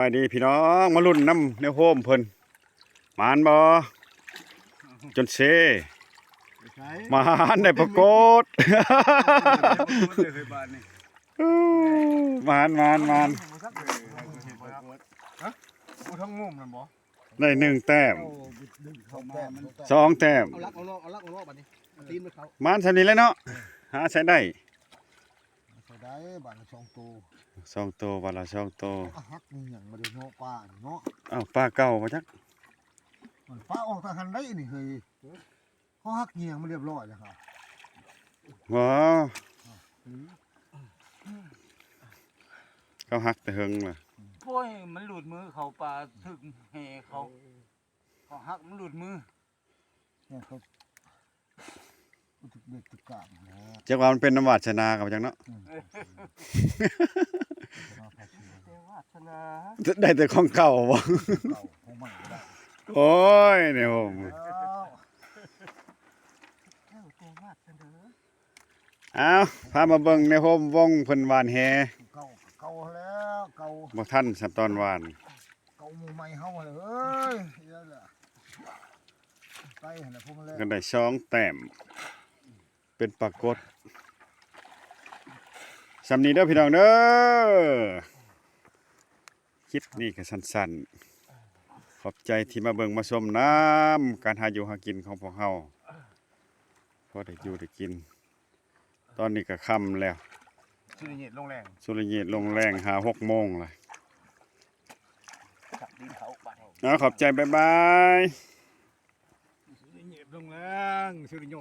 ບາຍດີພີ່ນ້ອງ ມາລຸ້ນນຳແນວໂຮມເພິ່ນ ໝານບໍ່? ຈົນເຊ ໄປໃສ? ໝານໄດ້ປາກົດ ເຮີ້ຍ ບາດນີ້ ໝານ ໝານ ໝານ ຮະ? ບໍ່ທັງງຸ້ມນັ້ນບໍ່? ໄດ້ໜຶ່ງແຕ້ມ ເອົາ ສອງແຕ້ມ ສອງແຕ້ມ ເອົາຫຼັກເອົາລອກ ເອົາຫຼັກເອົາລອກ ບາດນີ້ ເອົາຕີນໄປເຂົ້າ ໝານສ່ຳນີ້ແຫຼະເນາະ ຫາໃສ່ໄດ້ ໃສ່ໄດ້ ບາດລະສອງໂຕ ສອງໂຕ ບາດລະສອງໂຕ ກະຫັກຫຍັງມາເດ້ເນາະ ປານີ້ເນາະ ອ້າວ ປາເກົ່າບໍ່ຈັກ ມັນປາອອກທາງຫັ້ນໄດ໋ນີ້ເຮີ້ຍ ເຂົາຫັກຫຍັງມາຮຽບຮ້ອຍແລ້ວຫະ ຫວາ ເຂົາຫັກແຕ່ເຫິງລະ ໂອ້ຍ ມັນຫຼຸດມືເຂົາ ປາຖືກແຫເຂົາ ເຂົາຫັກມັນຫຼຸດມື ແມ່ນເຂົາ ມັນຖືກເບັດຖືກກາມແລ້ວ ຈັກວ່າມັນເປັນນຳວາດສະໜາເຂົາຈັກເນາະ ອືມ ແຕ່ວາດສະໜາ ໄດ້ແຕ່ຂອງເກົ່າບໍ່ ເກົ່າຂອງໃໝ່ບໍ່ໄດ້ ໂອ້ຍ ແນວໂຮມ ແລ້ວ ແລ້ວແຕ່ວາດສະໜາ ອ້າວ ພາມາເບິ່ງແນວໂຮມວົງເພິ່ນຫວ່ານແຫ ເກົ່າ ເກົ່າແລ້ວ ເກົ່າ ບໍ່ທັນຊ້ຳຕອນຫວ່ານ ເກົ່າໝູ່ໃໝ່ເຮົາຫັ້ນແຫຼະເອີຍ ເອີຍລະ ໄປຫັ້ນແຫຼະ ພວກມັນແລ້ວ ກໍໄດ້ສອງແຕ້ມ ເປັນປາກົດ ສ່ຳນີ້ເດີພີ່ນ້ອງເດີ ຄລິບນີ້ກໍສັ້ນໆ ຂອບໃຈທີ່ມາເບິ່ງມາຊົມນຳການຫາຢູ່ຫາກິນຂອງພວກເຮົາ ພໍໄດ້ຢູ່ໄດ້ກິນ ຕອນນີ້ກໍຄ່ຳແລ້ວ ສຸລິເຍດລົງແລງ ສຸລິເຍດລົງແລງ ຫ້າຫົກໂມງລະ ເອົາ ຂອບໃຈ ບາຍບາຍ ສຸລິເຍດລົງແລງ ສຸລິໂຍ